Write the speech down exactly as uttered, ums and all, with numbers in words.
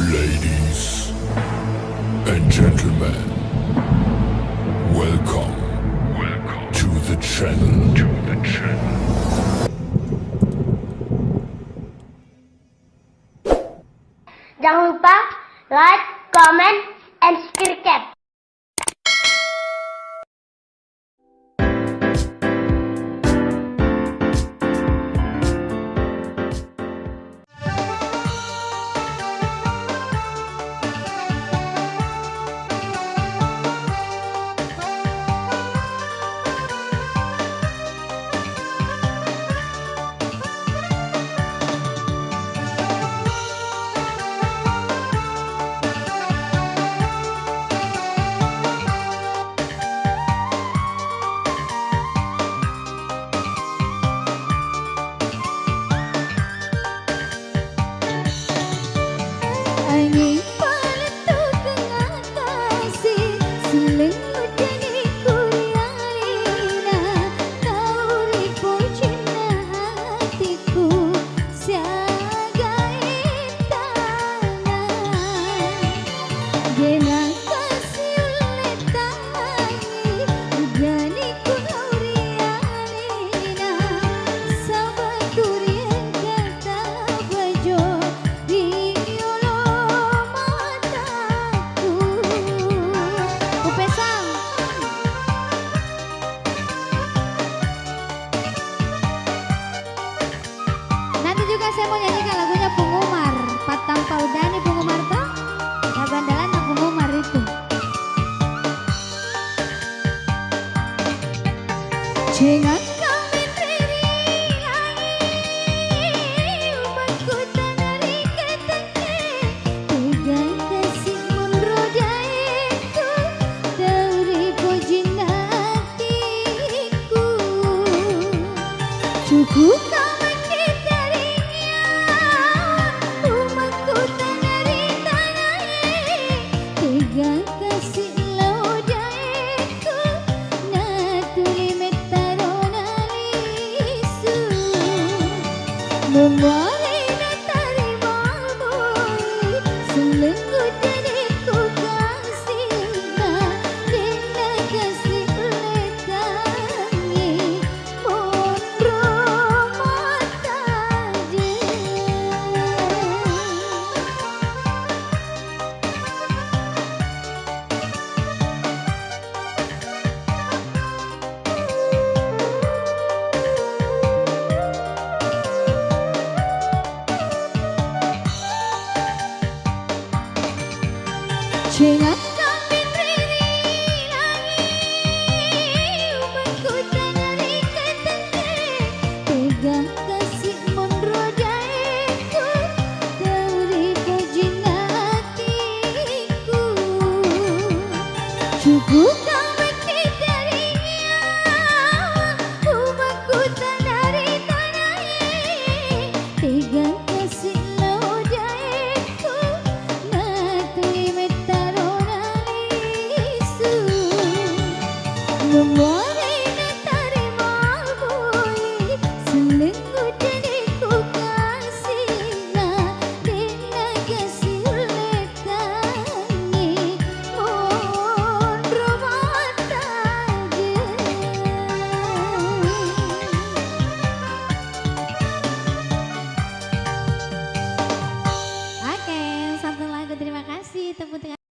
Ladies and gentlemen, welcome, welcome to the channel. To the channel. Jangan lupa like, comment, and subscribe. Anging palettukeng akasi, sileng uddani ku ri alena, tau ri pojinna atiku siaga ettana. Dena kasi ulle tangngi, uddani ku ri alena, saba ku ri engka tabajo. Ri yolo mataku. Upesang. Nanti juga saya mau nyanyikan lagunya Pung Umar. Pattampa uddani Pung Umar to? Lagu andalanna Pung Umar itu. Cengakka menre ri langi, umakkutana ri katanne, tega kasi monro daeku, tau ri pojinna atiku. Cukukka makkitaringia, umakkutana ri tanae, tega kasi lao daeku, natuli mettarona lisu. Muare natarima moi, sellenggu dedeku kasina, denna kasi letangi, monro matajeng. Cengak